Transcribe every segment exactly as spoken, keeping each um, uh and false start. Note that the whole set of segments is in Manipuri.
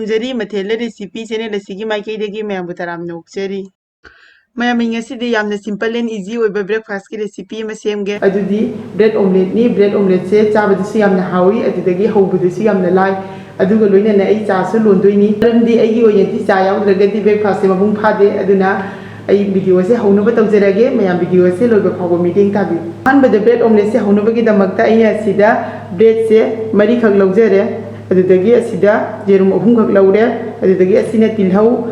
ꯖꯔꯤ ꯃꯊꯦꯜꯗ ꯔꯦꯁꯤꯄꯤ ꯆꯦꯅꯦꯜ ꯑꯁꯤꯒꯤ ꯃꯥꯏꯀꯩꯗꯒꯤ ꯃꯌꯥꯝꯕꯨ ꯇꯔꯥꯝꯅ ꯑꯣꯛꯆꯔꯤ꯫ ꯃꯌꯥꯝ, ꯑꯩ ꯉꯁꯤꯗꯤ ꯌꯥꯝꯅ simple and easy ꯑꯣꯏꯕ breakfastꯀꯤ recipe ꯑꯃ ꯁꯦꯝꯒꯦ꯫ ꯑꯗꯨꯗꯤ bread omeletteꯅꯤ꯫ Bread omeletteꯁꯦ ꯆꯥꯕꯗꯁꯨ ꯌꯥꯝꯅ ꯍꯥꯎꯏ, ꯑꯗꯨꯗꯒꯤ ꯍꯧꯕꯗꯁꯨ ꯌꯥꯝꯅ ꯂꯥꯏ, ꯑꯗꯨꯒ ꯂꯣꯏꯅꯅ ꯑꯩ ꯆꯥꯁꯨ ꯂꯣꯟꯗꯣꯏꯅꯤ꯫ ꯃꯔꯝꯗꯤ ꯑꯩꯒꯤ ꯑꯣꯏꯅꯗꯤ ꯆꯥ ꯌꯥꯎꯗ꯭ꯔꯒꯗꯤ breakfastꯁꯦ ꯃꯄꯨꯡ ꯐꯥꯗꯦ꯫ ꯑꯗꯨꯅ ꯑꯩ videoꯁꯦ ꯍꯧꯅꯕ ꯇꯧꯖꯔꯒꯦ꯫ ꯃꯌꯥꯝ videoꯁꯦ ꯂꯣꯏꯕ ꯐꯥꯎꯕ ꯃꯤꯠꯌꯦꯡ ꯇꯥꯕꯤꯌꯨ꯫ ꯑꯍꯥꯟꯕꯗ bread omeletteꯁꯦ ꯍꯧꯅꯕꯒꯤꯗꯃꯛꯇ ꯑꯩꯅ ꯑꯁꯤꯗ breadꯁꯦ ꯃꯔꯤꯈꯛ ꯂꯧꯖꯔꯦ꯫ ꯑꯗꯨꯗꯒꯤ ꯑꯁꯤꯗ ꯌꯦꯔꯨꯝ ꯑꯍꯨꯝꯈꯛ ꯂꯧꯔꯦ꯫ ꯑꯗꯨꯗꯒꯤ ꯑꯁꯤꯅ ꯇꯤꯜꯍꯧ,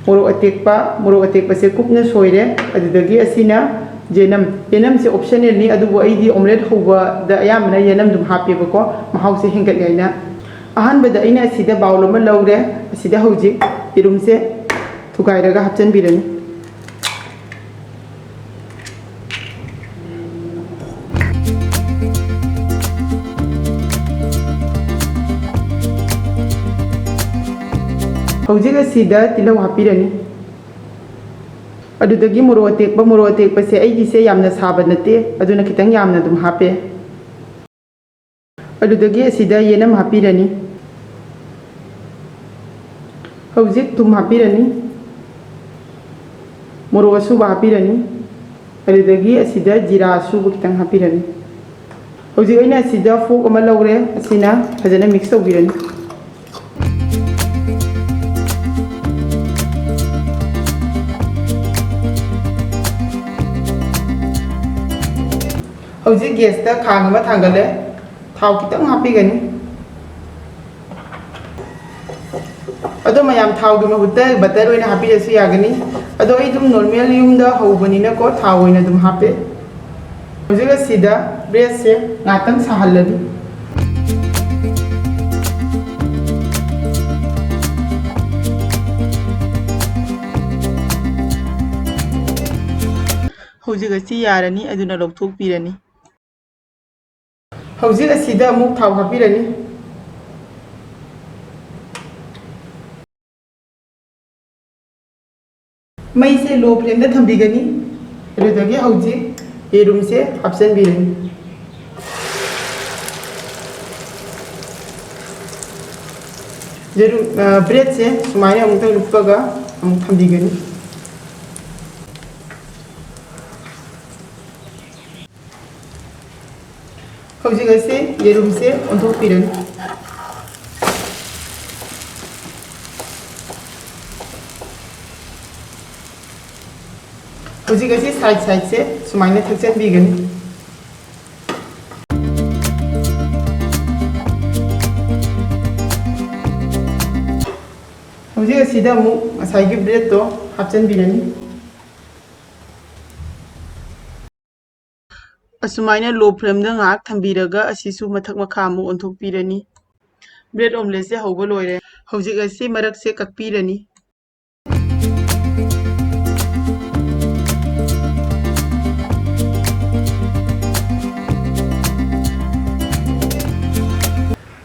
ꯃꯣꯔꯣꯛ ꯑꯇꯦꯛꯄ, ꯃꯣꯔꯣꯛ ꯑꯇꯦꯛꯄꯁꯦ ꯀꯨꯞꯅ ꯁꯣꯏꯔꯦ꯫ ꯑꯗꯨꯗꯒꯤ ꯑꯁꯤꯅ ꯌꯦꯅꯝ, ꯌꯦꯅꯝꯁꯦ optionalꯅꯤ, ꯑꯗꯨꯕꯨ ꯑꯩꯗꯤ omelette ꯍꯧꯕꯗ ꯑꯌꯥꯝꯕꯅ ꯌꯦꯅꯝ ꯑꯗꯨꯝ ꯍꯥꯞꯄꯦꯕꯀꯣ, ꯃꯍꯥꯎꯁꯦ ꯍꯦꯟꯒꯠꯂꯦ ꯍꯥꯏꯅ꯫ ꯑꯍꯥꯟꯕꯗ ꯑꯩꯅ ꯑꯁꯤꯗ bowl ꯑꯃ ꯂꯧꯔꯦ, ꯑꯁꯤꯗ ꯍꯧꯖꯤꯛ ꯌꯦꯔꯨꯝꯁꯦ ꯊꯨꯒꯥꯏꯔꯒ ꯍꯥꯞꯆꯤꯟꯕꯤꯔꯅꯤ꯫ ꯍꯧꯖꯤꯛ ꯑꯁꯤꯗ ꯇꯤꯜꯍꯧ ꯍꯥꯞꯄꯤꯔꯅꯤ꯫ ꯑꯗꯨꯗꯒꯤ ꯃꯣꯔꯣꯛ ꯑꯇꯦꯛꯄ, ꯃꯣꯔꯣꯛ ꯑꯇꯦꯛꯄꯁꯦ ꯑꯩꯒꯤꯁꯦ ꯌꯥꯝꯅ ꯁꯥꯕ ꯅꯠꯇꯦ, ꯑꯗꯨꯅ ꯈꯤꯇꯪ ꯌꯥꯝꯅ ꯑꯗꯨꯝ ꯍꯥꯞꯄꯦ꯫ ꯑꯗꯨꯗꯒꯤ ꯑꯁꯤꯗ ꯌꯦꯅꯝ ꯍꯥꯞꯄꯤꯔꯅꯤ꯫ ꯍꯧꯖꯤꯛ ꯊꯨꯝ ꯍꯥꯞꯄꯤꯔꯅꯤ, ꯃꯣꯔꯣꯛ ꯑꯁꯨꯕ ꯍꯥꯞꯄꯤꯔꯅꯤ, ꯑꯗꯨꯗꯒꯤ ꯑꯁꯤꯗ ꯖꯤꯔꯥ ꯑꯁꯨꯕ ꯈꯤꯇꯪ ꯍꯥꯞꯄꯤꯔꯅꯤ꯫ ꯍꯧꯖꯤꯛ ꯑꯩꯅ ꯑꯁꯤꯗ fork ꯑꯃ ꯂꯧꯔꯦ, ꯑꯁꯤꯅ ꯐꯖꯅ mix ꯇꯧꯕꯤꯔꯅꯤ꯫ ꯍꯧꯖꯤꯛ gasꯇ ꯈꯥꯡ ꯑꯃ ꯊꯥꯡꯒꯠꯂꯦ, ꯊꯥꯎ ꯈꯤꯇꯪ ꯍꯥꯞꯄꯤꯒꯅꯤ꯫ ꯑꯗꯣ ꯃꯌꯥꯝ, ꯊꯥꯎꯒꯤ ꯃꯍꯨꯠꯇ butter ꯑꯣꯏꯅ ꯍꯥꯞꯄꯤꯔꯁꯨ ꯌꯥꯒꯅꯤ꯫ ꯑꯗꯣ ꯑꯩ ꯑꯗꯨꯝ normal ꯌꯨꯝꯗ ꯍꯧꯕꯅꯤꯅꯀꯣ, ꯊꯥꯎ ꯑꯣꯏꯅ ꯑꯗꯨꯝ ꯍꯥꯞꯄꯦ꯫ ꯍꯧꯖꯤꯛ ꯑꯁꯤꯗ breadꯁꯦ ꯉꯥꯛꯇꯪ ꯁꯥꯍꯜꯂꯅꯤ꯫ ꯍꯧꯖꯤꯛ ꯑꯁꯤ ꯌꯥꯔꯅꯤ, ꯑꯗꯨꯅ ꯂꯧꯊꯣꯛꯄꯤꯔꯅꯤ꯫ ꯍꯧꯖꯤꯛ ꯑꯁꯤꯗ ꯑꯃꯨꯛ ꯊꯥꯎ ꯍꯥꯞꯄꯤꯔꯅꯤ꯫ ꯃꯩꯁꯦ low flameꯗ ꯊꯝꯕꯤꯒꯅꯤ꯫ ꯑꯗꯨꯗꯒꯤ ꯍꯧꯖꯤꯛ ꯌꯦꯔꯨꯝꯁꯦ ꯍꯥꯞꯆꯤꯟꯕꯤꯔꯅꯤ꯫ ꯌꯦꯔꯨꯝ, ꯑ, ꯕ꯭ꯔꯦꯗꯁꯦ ꯁꯨꯃꯥꯏꯅ ꯑꯃꯨꯛꯇꯪ ꯂꯨꯞꯄꯒ ꯑꯃꯨꯛ ꯊꯝꯕꯤꯒꯅꯤ꯫ ꯍꯧꯖꯤꯛ ꯑꯁꯤ ꯌꯦꯔꯨꯝꯁꯦ ꯑꯣꯟꯊꯣꯛꯄꯤꯔꯅꯤ꯫ ꯍꯧꯖꯤꯛ ꯑꯁꯤ ꯁꯥꯏꯠ ꯁꯥꯏꯠꯁꯦ ꯁꯨꯃꯥꯏꯅ ꯊꯦꯛꯆꯟꯕꯤꯒꯅꯤ꯫ ꯍꯧꯖꯤꯛ ꯑꯁꯤꯗ ꯑꯃꯨꯛ ꯉꯁꯥꯏꯒꯤ ꯕ꯭ꯔꯦꯗꯇꯣ ꯍꯥꯞꯆꯤꯟꯕꯤꯔꯅꯤ꯫ ꯑꯁꯨꯃꯥꯏꯅ ꯂꯣ ꯐ꯭ꯂꯦꯝꯗ ꯉꯥꯏꯍꯥꯛ ꯊꯝꯕꯤꯔꯒ ꯑꯁꯤꯁꯨ ꯃꯊꯛ ꯃꯈꯥ ꯑꯃꯨꯛ ꯑꯣꯟꯊꯣꯛꯄꯤꯔꯅꯤ꯫ ꯕ꯭ꯔꯦꯗ ꯑꯣꯝꯂꯦꯠꯁꯦ ꯍꯧꯕ ꯂꯣꯏꯔꯦ꯫ ꯍꯧꯖꯤꯛ ꯑꯁꯤ ꯃꯔꯛꯁꯦ ꯀꯛꯄꯤꯔꯅꯤ꯫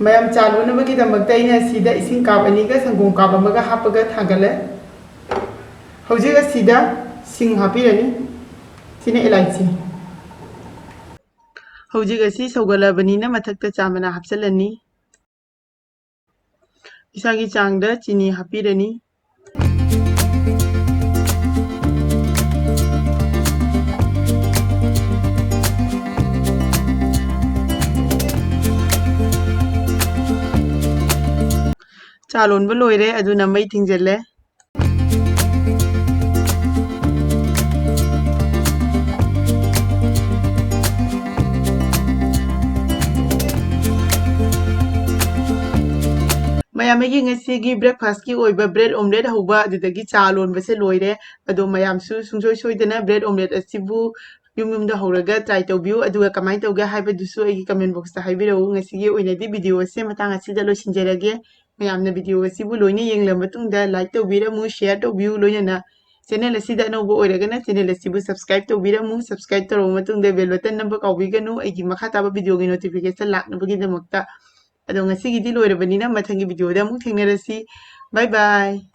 ꯃꯌꯥꯝ ꯆꯥ ꯂꯣꯟꯅꯕꯒꯤꯗꯃꯛꯇ ꯑꯩꯅ ꯁꯤꯗ ꯏꯁꯤꯡ ꯀꯥꯞ ꯑꯅꯤꯒ ꯁꯪꯒꯣꯝ ꯀꯥꯞ ꯑꯃꯒ ꯍꯥꯞꯄꯒ ꯊꯥꯡꯒꯠꯂꯦ꯫ ꯍꯧꯖꯤꯛ ꯑꯁꯤꯗ ꯁꯤꯡ ꯍꯥꯞꯄꯤꯔꯅꯤ꯫ ꯁꯤꯅ ꯏꯂꯥꯏꯆꯤ꯫ ꯍꯧꯖꯤꯛ ꯑꯁꯤ ꯁꯧꯒꯠꯂꯕꯅꯤꯅ ꯃꯊꯛꯇ ꯆꯥ ꯃꯅꯥ ꯍꯥꯞꯆꯤꯜꯂꯅꯤ꯫ ꯏꯁꯥꯒꯤ ꯆꯥꯡꯗ ꯆꯤꯅꯤ ꯍꯥꯞꯄꯤꯔꯅꯤ꯫ ꯆꯥ ꯂꯣꯟꯕ ꯂꯣꯏꯔꯦ, ꯑꯗꯨꯅ ꯃꯩ ꯊꯤꯡꯖꯤꯜꯂꯦ꯫ ꯃꯌꯥꯝ, ꯑꯩꯒꯤ ꯉꯁꯤꯒꯤ ꯕ꯭ꯔꯦꯛꯐꯥꯁꯀꯤ ꯑꯣꯏꯕ ꯕ꯭ꯔꯦꯗ ꯑꯣꯝꯂꯦꯠ ꯍꯧꯕ, ꯑꯗꯨꯗꯒꯤ ꯆꯥ ꯂꯣꯟꯕꯁꯦ ꯂꯣꯏꯔꯦ꯫ ꯑꯗꯣ ꯃꯌꯥꯝꯁꯨ ꯁꯨꯡꯁꯣꯏ ꯁꯣꯏꯗꯅ ꯕ꯭ꯔꯦꯗ ꯑꯣꯝꯂꯦꯠ ꯑꯁꯤꯕꯨ ꯌꯨꯝ ꯌꯨꯝꯗ ꯍꯧꯔꯒ ꯇ꯭ꯔꯥꯏ ꯇꯧꯕꯤꯌꯨ, ꯑꯗꯨꯒ ꯀꯃꯥꯏꯅ ꯇꯧꯒꯦ ꯍꯥꯏꯕꯗꯨꯁꯨ ꯑꯩꯒꯤ ꯀꯃꯦꯟ ꯕꯣꯛꯁꯇ ꯍꯥꯏꯕꯤꯔꯛꯎ꯫ ꯉꯁꯤꯒꯤ ꯑꯣꯏꯅꯗꯤ ꯚꯤꯗꯤꯑꯣ ꯑꯁꯦ ꯃꯇꯥꯡ ꯑꯁꯤꯗ ꯂꯣꯏꯁꯤꯟꯖꯔꯒꯦ꯫ ꯃꯌꯥꯝꯅ ꯚꯤꯗꯤꯑꯣ ꯑꯁꯤꯕꯨ ꯂꯣꯏꯅ ꯌꯦꯡꯂꯕ ꯃꯇꯨꯡꯗ ꯂꯥꯏꯛ ꯇꯧꯕꯤꯔꯝꯃꯨ, ꯁꯤꯌꯔ ꯇꯧꯕꯤꯌꯨ, ꯂꯣꯏꯅꯅ ꯆꯦꯅꯦꯜ ꯑꯁꯤꯗ ꯑꯅꯧꯕ ꯑꯣꯏꯔꯒꯅ ꯆꯦꯅꯦꯜ ꯑꯁꯤꯕꯨ ꯁꯕꯁꯀ꯭ꯔꯥꯏꯕ ꯇꯧꯕꯤꯔꯝꯃꯨ꯫ ꯁꯕꯁꯀ꯭ꯔꯥꯏꯕ ꯇꯧꯔꯕ ꯃꯇꯨꯡꯗ ꯕꯦꯜ ꯕꯇꯟ ꯅꯝꯕ ꯀꯥꯎꯕꯤꯒꯅꯨ꯫ ꯑꯩꯒꯤ ꯃꯈꯥ ꯇꯥꯕ ꯚꯤꯗꯤꯑꯣꯒꯤ ꯅꯣꯇꯤꯐꯤꯀꯦꯁꯟ ꯂꯥꯛꯅꯕꯒꯤꯗꯃꯛꯇ꯫ ꯑꯗꯣ ꯉꯁꯤꯒꯤꯗꯤ ꯂꯣꯏꯔꯕꯅꯤꯅ ꯃꯊꯪꯒꯤ ꯚꯤꯗꯤꯑꯣꯗ ꯑꯃꯨꯛ ꯊꯦꯡꯅꯔꯁꯤ꯫ ꯕꯥꯏ ꯕꯥꯏ꯫